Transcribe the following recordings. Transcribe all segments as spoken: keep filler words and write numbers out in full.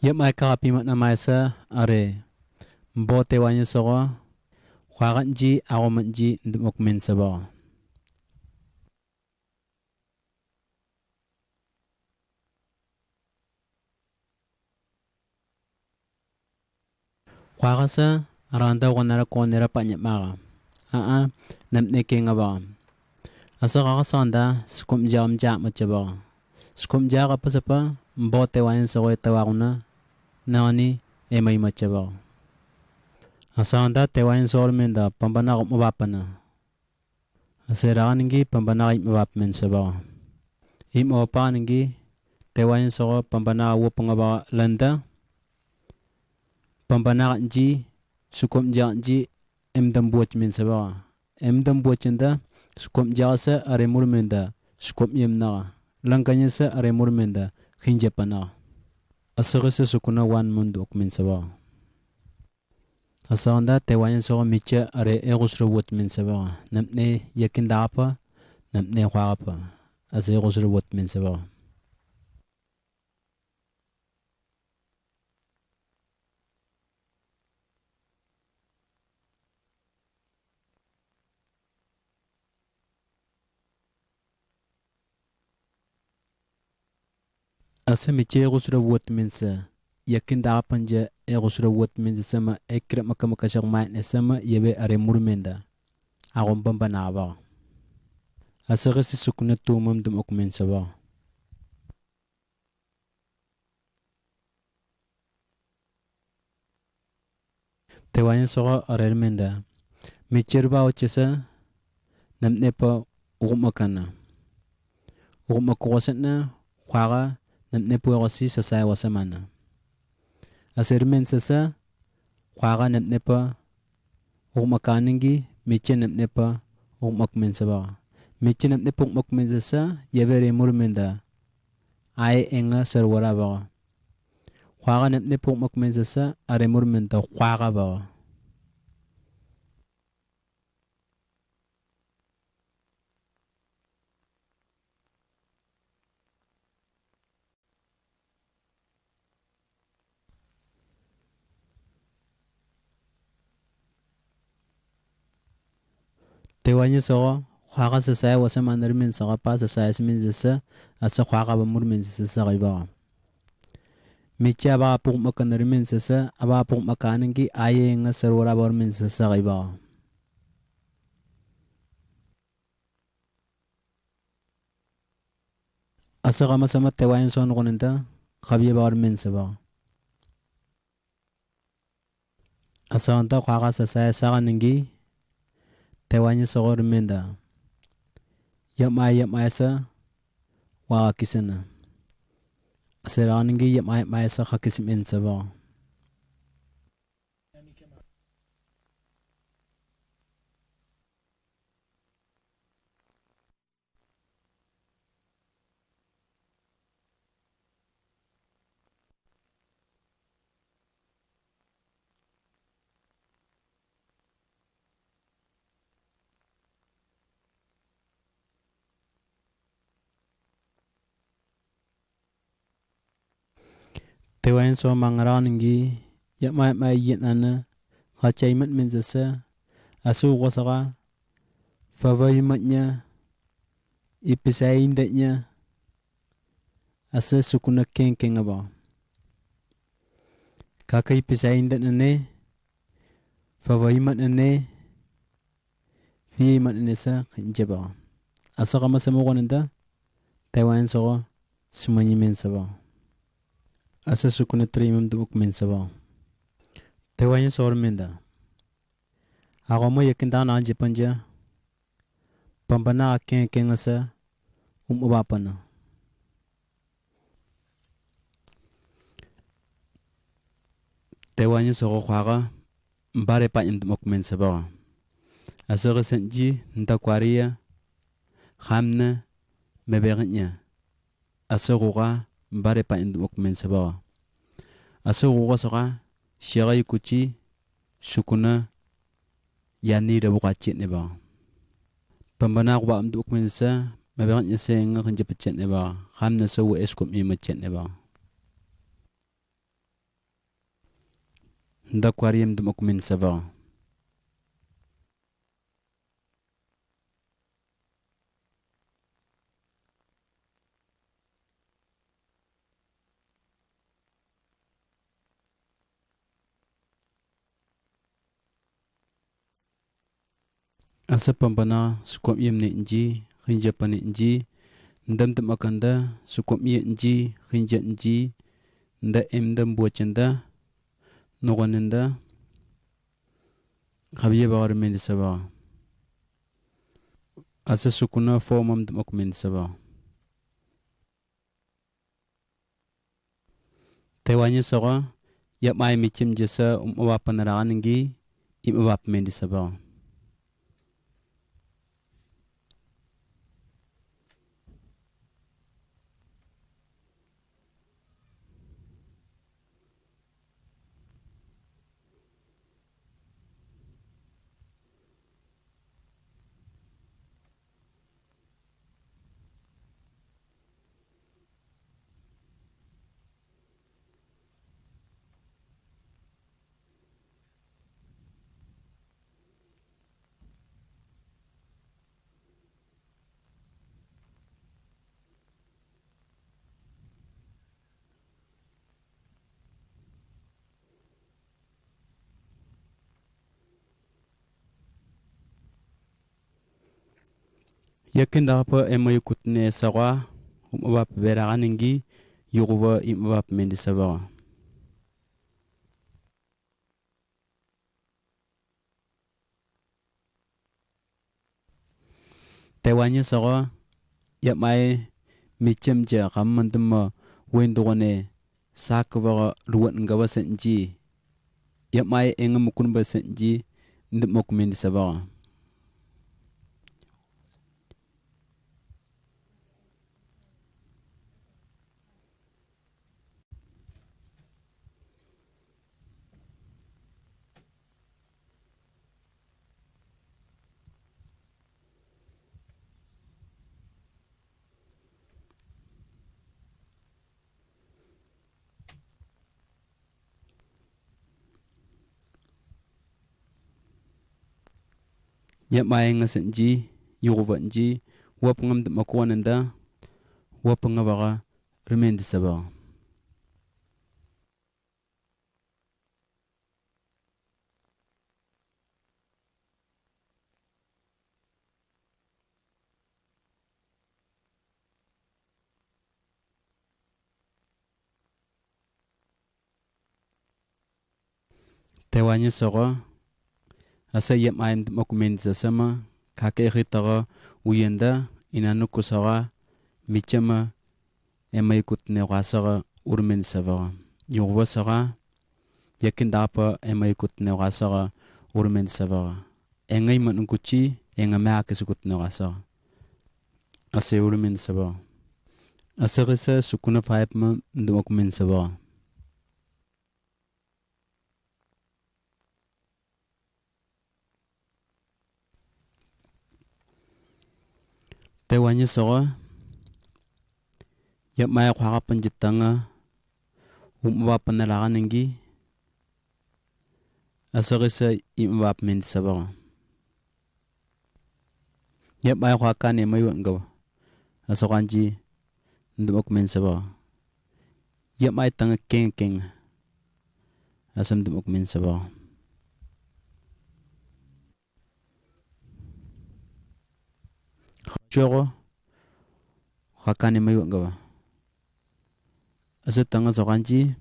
Yep mai kaka pimat na mai sa are. Mbo te wanyi soko. Khwakan ji, ago man ji, ndum ok men sa ba. Khwaka sa, aranda ko nara ko nera pa nyamara. A a, nam ne ke nga ba. Asa kaka sa nda, sukum jam jam ma cha ba. Sukum jara pa sa pa, mbo te wanyi soko e ta wa kuna, nani, e mai ma cha ba. Asa nda te wanyi soko men da, pambana ko ma ba pa na. Asa rakan ngi pambana i ma ba pa men sa ba. I ma ba pa ngi, te wanyi soko pambana wo pa nga ba landa. Pambana nji, sukum ja nji, em dam buat men sa ba. Em dam buat nda, sukum ja sa are mur men da, sukum yem na. Langkanya sa are mur men da, khinja pa na. Asa ke sa sukuna wan mun dok men sa ba. Asa nda te wanyi soko micha are e kusura buat men sa ba. Nam ne yakin da pa, nam ne khwa pa. Asa e kusura buat men sa ba. Asa micha e kusura buat men sa. Yakin da pa nja e kusura buat men sa ma e kira maka maka sak mai ne sa ma yabe are mur men da. Ago mbamba na ba. Asa ke sa sukuna tu mam dum ok men sa ba. Te wanyi soko are men da. Micha ba o che sa, nam ne pa ukum akana. Ukum ako sa na, khwaka, nam ne pa o si sa sa wa sa mana. Asa er men sa sa, khwaka nam ne pa, ukum akana ngi, micha nam ne pa, ukum ak men sa ba. Micha nam ne pa ukum ak men sa sa, yabe re mur men da. Ai enga sar wara ba. Khwaka nam ne pa ukum ak men sa sa, are mur men da khwaka ba. Te wanyi soko, khwaka sa sa wa sa mana er men soko pa sa sa si men sa sa, asa khwaka ba mur men sa sa ba. Micha ba pa ukum akana er men sa sa, aba pa ukum akana ngi ai enga sar wara ba er men sa sa ba. Asa kama sa ma te wanyi soko nukun nda, kabiye ba er men sa ba. Asa nda khwaka sa sa sa kan ngi, te wanyi soko er men da. Yep mai, yep mai sa, wa kisana. Asa rakan ngi, yep mai, yep mai sa, ka kisi men sa ba. Te wanyi soko mangara ngi, yep mai, yep mai yen ana, ka chai mat men sa sa, asu ko saka, fava i mat nya, i pisa i nda nya, asa sukuna ken ken ba. Kaka i pisa i nda na ne, fava i mat na ne, Fi i man ene sa, kanje ba. Asa kama sa mo konenda, Taiwan soko, sumanyi men sa ba. Asa sukuna tiri mam dum ok men sa ba. Taiwan soko men da. Ako mo yakin da na anje panja. Pambana ken ken sa, um ba pana. Taiwan soko kwaka, mbare pa nyam dum ok men sa ba. Asa ka sanji, nda kwaria, khamna, meberinya. Asa kuka, mbare pa nyam dum ok men sa ba. Asa kuka saka, shira ikuchi, sukuna, yani da buka chet ne ba. Pambana kuba am dum ok men sa, meberinya senga kanje pa chet ne ba. Khamna sa wa eskom ima chet ne ba. Nda kwari yem dum ok men saba. Asa pambana sukom yem ne nji, khinja pane nji, ndam dum akanda, sukom ye nji, khinja nji, nda em ndam buachanda, nogonenda, khabiye bagar men saba. Asa sukuna fo mam dum ok men saba. Tewanye soga, yap mai michim jesa um abap na ragan ngi, im abap men di saba. Yakin dagapa ema yukutne sawa, um abap bera ganingi, yuguba im abap men di saba. Tewanye soga, yap mai michim ja kam mandum ma wen dugone sak baga luwat ngaba senji. Yap mai enga mukun ba senji, ndum ok men di saba. Yap mai nga senji, yuguba nji, wap ngam dum akuan nda, wap nga baga rumen di saba. Tewanye soga, asa yap mai mdum ok men di sasama, kake ixitaga uyenda, ina nuku soga, michama, ema yukutne ukasaga urumen di sabaga. Yuguba saga, yakin dagapa ema yukutne ukasaga urumen di sabaga. Enga iman unkuchi, enga mea kisi kutne ukasaga. Ase urumen di sabaga. Ase kisa sukuna fayap ma mdum ok men di sabaga. Tewanye soga, yap mai kwaga panjitanga, um abap na laga ningi, asa kisa im abap men di sabaga. Yap mai kwakane mai wangaba. Asa kwanji, mdum ok men saba. Yap mai tanga keng keng. Asa mdum ok men saba. Choko. Kwakane mai wangaba. Asa tanga sa kwanji.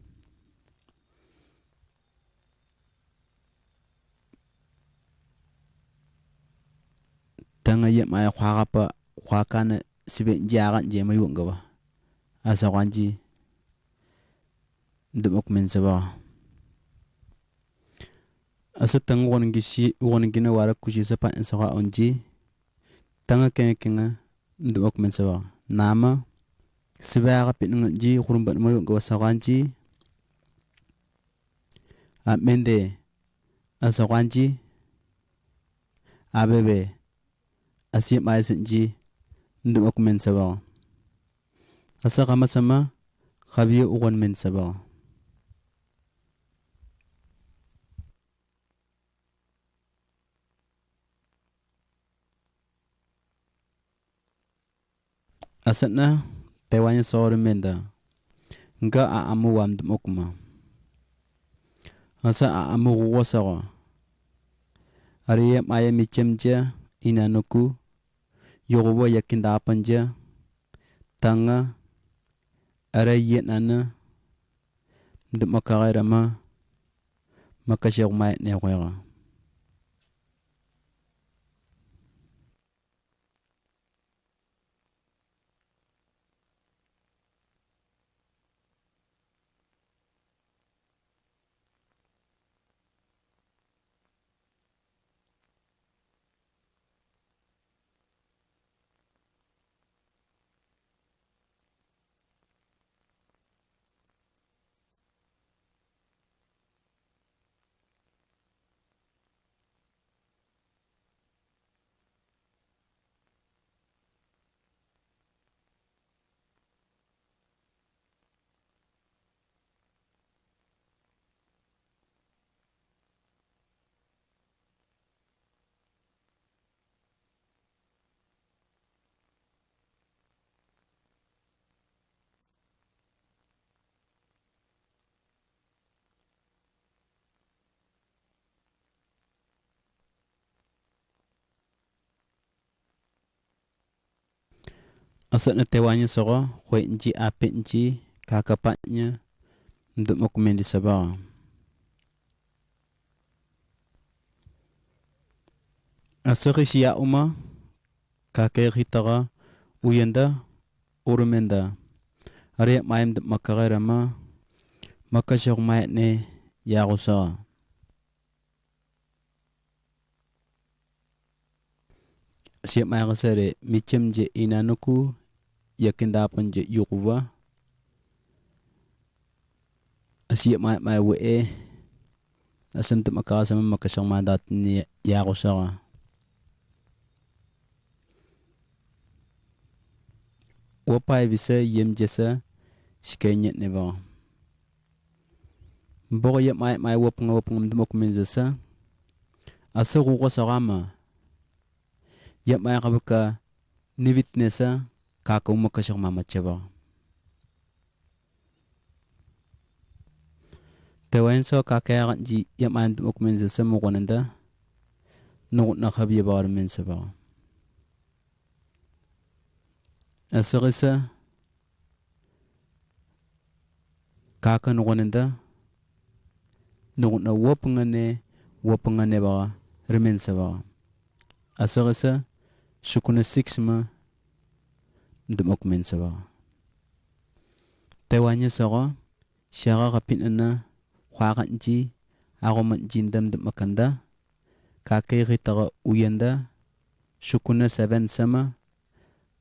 Tanga yap mai kwakapa, kwakana sibe njaga nje mai wangaba. Asa kwanji. Mdum ok men saba. Asa tanga wangisi, wangina wara kusi sa pa nsa kwa onji. Tanga keng keng, mdum ok men saba. Nama, sibe aga pin nji, kurumba mai wangaba sa kwanji. A mende, asa kwanji. A bebe, asi mai senji, mdum ok men saba. Asa kama sama, kabiyo ugon men saba. Asana, tewanye soro menda. Nga a amu wam dum okuma. Asa a amu gugo soro. Ari ye maye michem je, ina nuku. Yoruba yakinda apanje. Tanga. Ara ye nana. Dum okare rama. Makashe kumaye ne kwera. Asana tewanye soro, kwe nji ape nji, kaka pa nye, mdum okumendi sabara. Asiri siya uma, kaka iri tara, uyenda, urumenda. Ari ye maye mdum okare rama, makashe kumaye ne, ya kusara. Asi ye maye kasare, michem je ina nuku, yakinda apanje yukuba. Asi ye maye maye we e. Asi mdum okare sama makashe kumaye dat ni ya kusara. Wapa ye bisa yem jesa, sike nye ne ba. Mboro ye maye maye wapunga wapunga mdum okumendi sasa. Asa kuko sarama. Ye maye kabuka ni witness a kaka uma kasar mama cheba. Tewanye soro kaka ya kanji ye maye mdum okumendi sasa mu kwananda. Nukuna kabi ye ba wari men saba. Asiri sa. Kaka nukunanda, nukuna wapungane, wapungane ba, rimen saba. Asiri sa, sukuna six ma, mdum okumen saba. Tewanye soro, siara kapin ana, kwaka nji, aroman nji nda mdum okanda, kaka iri tara uyanda, sukuna seven sama,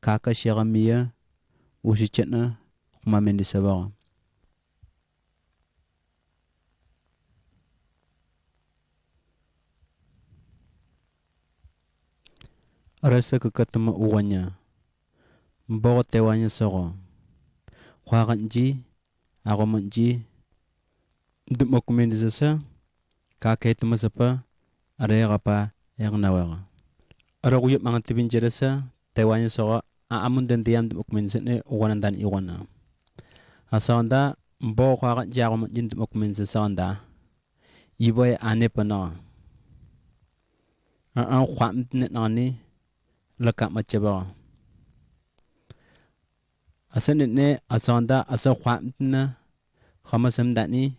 kaka siara miya, usichana, kumamendi saba. Arasa kakatuma uwanya. Mboro tewanye soro. Kwaka nji, aroman nji. Mdum okumen sasa. Kaka ituma sapa. Are kapa eng nawera. Are kuyo manga tibin jeresa, tewanye soro, a amun den diam mdum okumen sene, uwana dan iwana. Asanda, mbo kwaka nji aroman nji mdum okumen sasa anda. Ibo ye ane pana. A an kwa mdne nani, laka macheba. Asene ne, asanda, asa kwa mdna, kama semdani,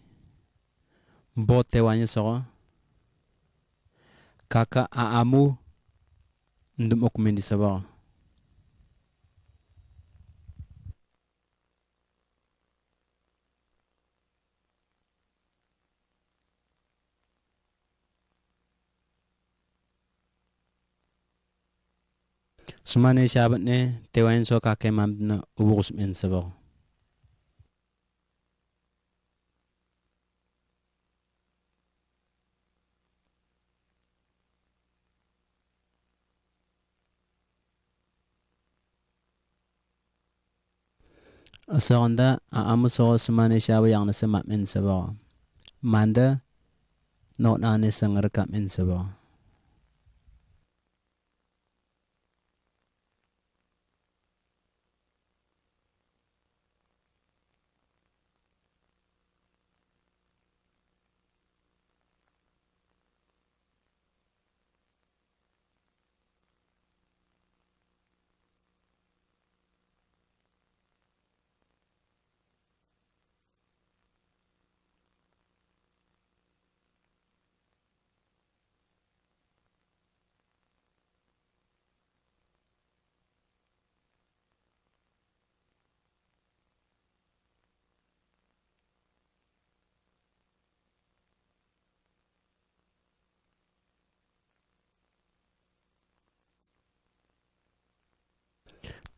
mbo tewanye soro. Kaka a amu, mdum okumen di saba. Sumane saba ne, tewanye soro kaka mamdna, ubukus men saba. Asaranda, a amu soro sumane saba yang nasa mamen saba. Manda, no nane sangar kamen saba.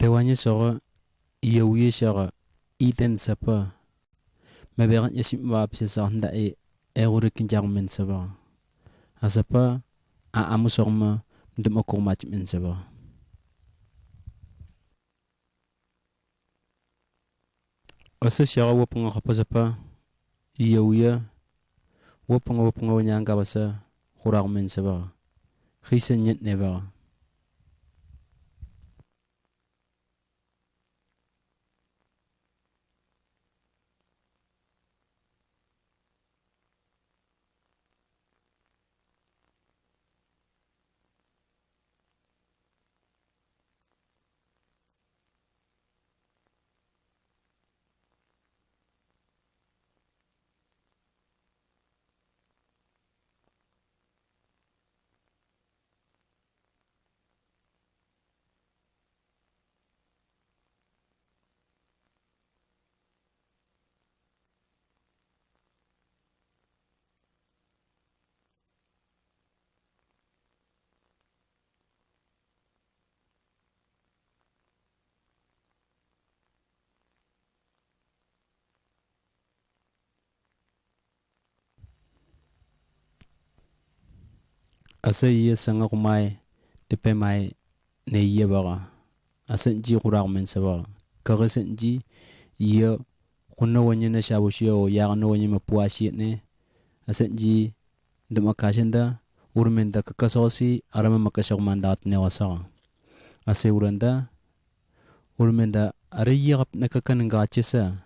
Tewanyesoqo, iye wiesheqo, iten sapa. Mabeqan yeshim wa pise sa handa e, e gure kinja gumen saba. Asapa, a amusoqma, mdum okur mach men saba. Ase siaga wapunga kapa sapa, iye wiya, wapunga wapunga wanyanga basa, kura gumen saba. Kise nyet neba. Ase iye sanga kumai, tepe mai, ne iye baka. Ase nji kura kumen saba. Kake se nji, iye, kuna wanye ne shabu shiyo, ya kuna wanye mapua shiye ne. Ase nji, dema kashenda, urumenda kakasosi, arama makasha kumanda atne wasaka. Ase urenda, Urumenda, are iye kap na kakan nga chesa.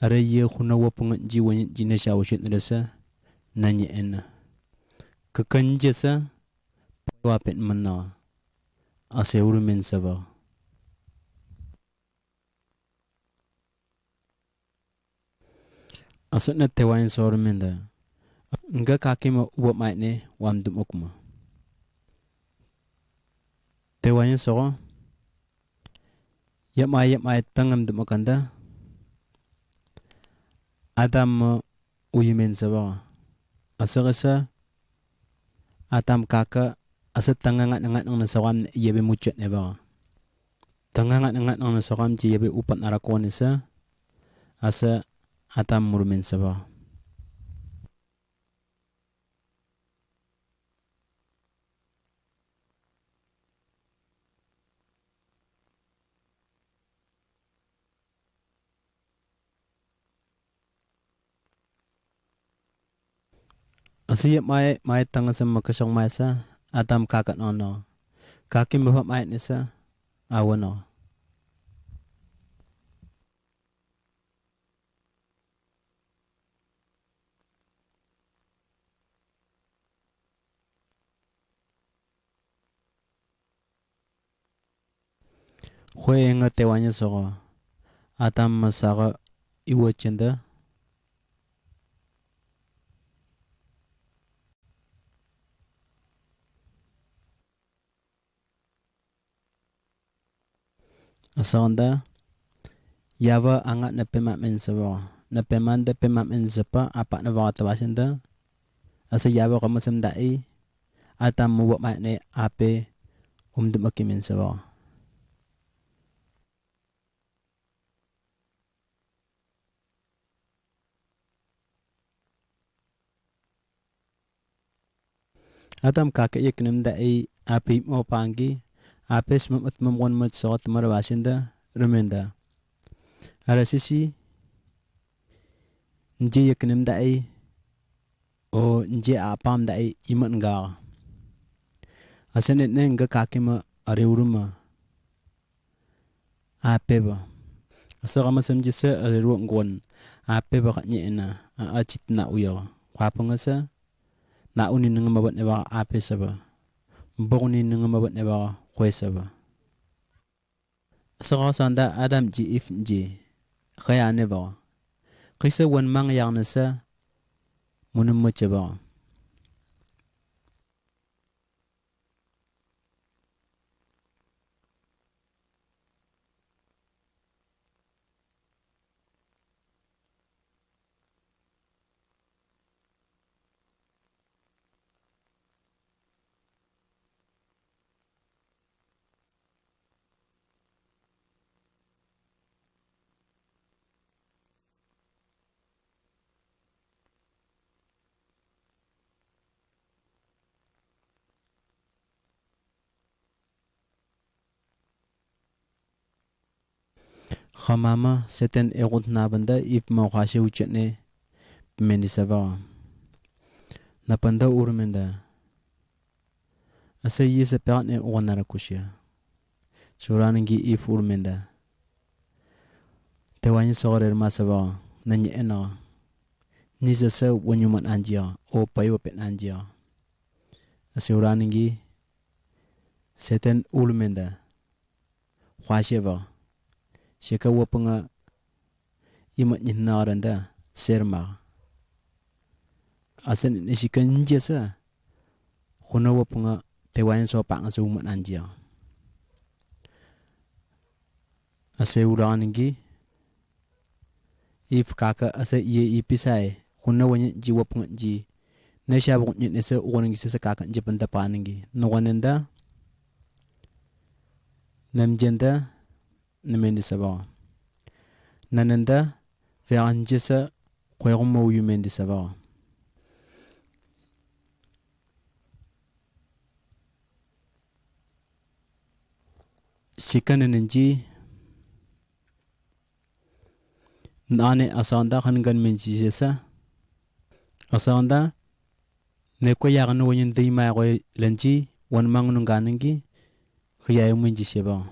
Are iye kuna wapunga nji wanye nji ne shabu shiye ne resa. Na nye ena. Kakan jesa, pwa pen mana. Ase urumen saba. Ase na tewanyeso urumenda. Nga kakima uba mai ne wa mdum okuma. Tewanyeso ko. Yamai, yamai tanga mdum okanda. Adam uyimen saba. Ase kesa. Adam kaka, ase tanga ngat, ngat nang na sawam ne yabe muchet ne ba. Tanga ngat, ngat nang na sawam je yabe upat na rakon ne sa. Ase Adam murumen saba. Ase yamai, mai tanga sa makasong mai sa, Adam kaka nono. Kaki maba mai ne sa, awano. Kwe nga tewanyeso ko. Adam masaka iwa chenda. Ase kanda, yaba anga na pema men saba. Na pema nda pema men saba, apa na ba ta ba senda. Ase yaba kama sem dai, Adam muba mai ne ape, um dum aki men saba. Adam kaka ye kinem dai, ape mo pangi, ape sma mat mom wan mat sot mara ba senda, remenda. Ara sisi, nje ye kinem dai, o nje apam dai, imat nga. Ase ne ne nga kakima, are uruma. Ape ba. Ase kama sem jese, are ruwa ngon. Ape ba ka nye ena. A, a chit na uyo. Kwa panga sa. Na uni nunga mabat ne ba ape saba. Bok uni nunga mabat ne ba kwe saba. Ase ka sanda Adam ji Eve ji. Kaya ne ba. Kisa wan mang yang ne sa. Munum mo che ba. Kamama Seten e kutnaban da Eve ma kwashe uchene pimeni saba. Napan da urumenda. Ase yese pekan e ukanara kusia. Suraningi Eve urumenda. Tewanyi sokore ma saba. Nanyi ena. Nyi sasa wanyu man anjia. O pai wa pen anjia. Ase uraningi Seten ulumenda. Kwashe ba. Sheka wapunga ima nyina renda serma. Ase ne sheka njesa. Kuna wapunga tewanyi so pa nga so man anjia. Ase uraningi. Eve kaka ase iye ipisae. Kuna wanye ji wapunga ji. Ne sha wapunga ne se ukoningi se kaka nje panda paningi. No wanenda. Namjenda. Namendi saba. Nanenda. Vea nje se kwe kuma uyu mendi saba. Sheka nanenji. Nane asanda kan ngan menji sesa. Asanda. Ne ko ya kan wanyi ndima ya ko lenji. Wan mang nunganingi. Kiya yu menji seba.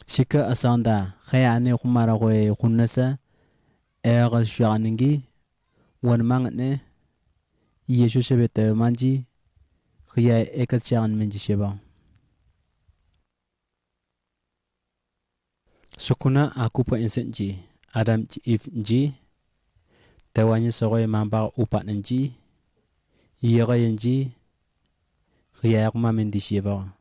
Sheka asanda, kaya ane kumara kwe kunasa, e ka shuaningi, wan mangane, Yesu shebe te manji, kaya e ka shuan menji sheba. Sukuna a kupa insenji, Adam ji Eve nji, tewanyi sokwe mamba upa nji, yega yenji, kiya ya kuma mendi sheba.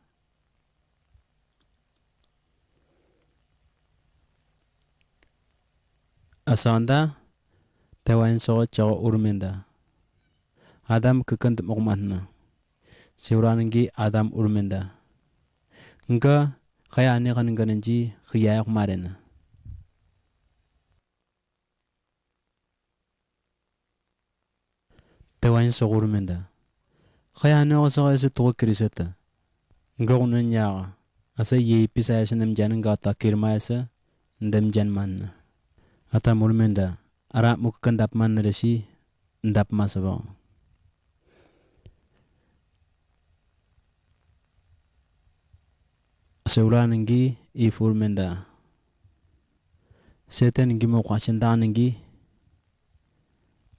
Asanda, tewanyi sokwe chawa urumenda. Adam kakandi mokmatna. Suraningi Adam urumenda. Nga kaya ni kan nganenji kiya ya kumarena. Tewanyi sokwe urumenda. Kaya ni ko sokwe se tuko kiriseta. Nga kunan ya ka. Ase ye ipisa ya se namjan nga ta kirma ya se. Ndamjan manna. Ata murumenda. Ara muka kandap man na resi, ndap ma saba. Ase uraningi Eve urumenda. Seten ngi mo kwashen daningi.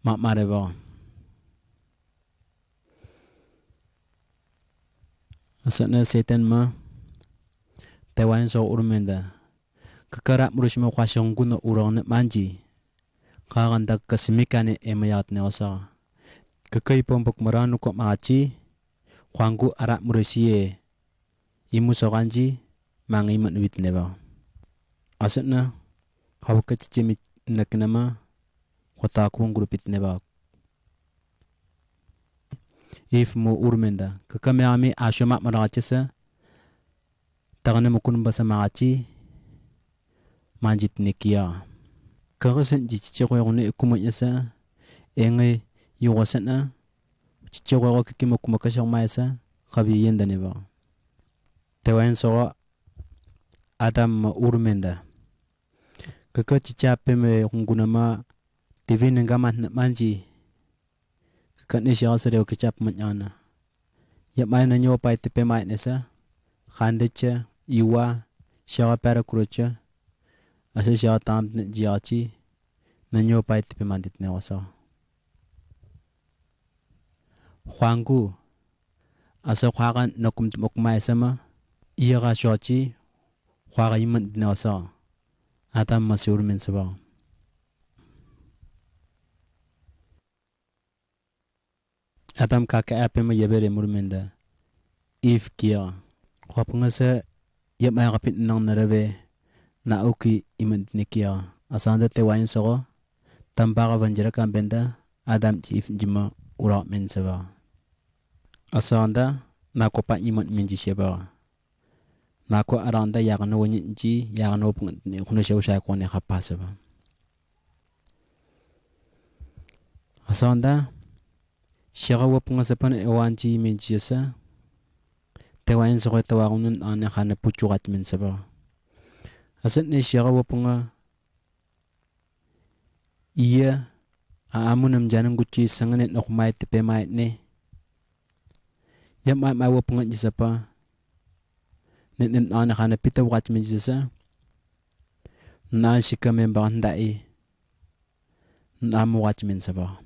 Ma mare ba. Ase na Seten ma. Tewanyi sokwe urumenda. Kaka ra murusi mo kwashen nguna urone manji. Kaka nda kaka simikane e mayat ne osa. Kaka ipombok maranu ko machi. Kwangu ara muresi e. Imu sokanji. Mangi iman wit neba. Ase na. Hawa kati chemi nakinama. Kota kunguru pit neba. Eve mo urumenda. Kaka me ami asho ma mara chesa. Takane mukun basa maati. Manjit nekia. Kaka sen ji chiche kwe kune kuma nyesa. Enge yuwa sena. Chiche kwe kwe kiki mukuma kasha kuma yesa. Kabi yenda neba. Tewanyi sokwe Adam ma urumenda. Kaka chicha peme kunguna ma. Tivi nenga ma manji. Kaka ne shaka sere o kichap manyana. Ya mai na nyo pai tepe mai nesa. Kande cha, iwa, shaka para kuro cha. Ase shaka tam ne jiachi. Na nyo pai tepe mandit ne wasa. Kwangu. Ase kwaka na kum tumok mai sama. Iya ka shochi. Kwaka iman ne wasa. Adam ma se urumen saba. Adam kaka ape ma yabere murumenda. Eve kia. Kwa punga se ya maya kapit nang narabe. Na uki iman ne kia. Asanda tewanyi sokwe. Tambaka vanjira kambenda. Adam ji Eve jima ura men saba. Asanda na kopa iman menji sheba. Na ko aranda ya kano wanyi nji, ya kano punga ne kuno shau shai kone kapasa ba. Kasaanda, siaka wapunga sapa ne ewanti me jesa. Tewa en soko e tawa kunen ane kane puchu kat men sapa. Asen ne siaka wapunga. Iya, a amu nam janen kuchi sangane ne kumai tepe mai ne. Ya mai mai wapunga jisapa. Ne ne ane kane pita kat men jesa. Na sika men ba ndai. Na mu kat men sapa.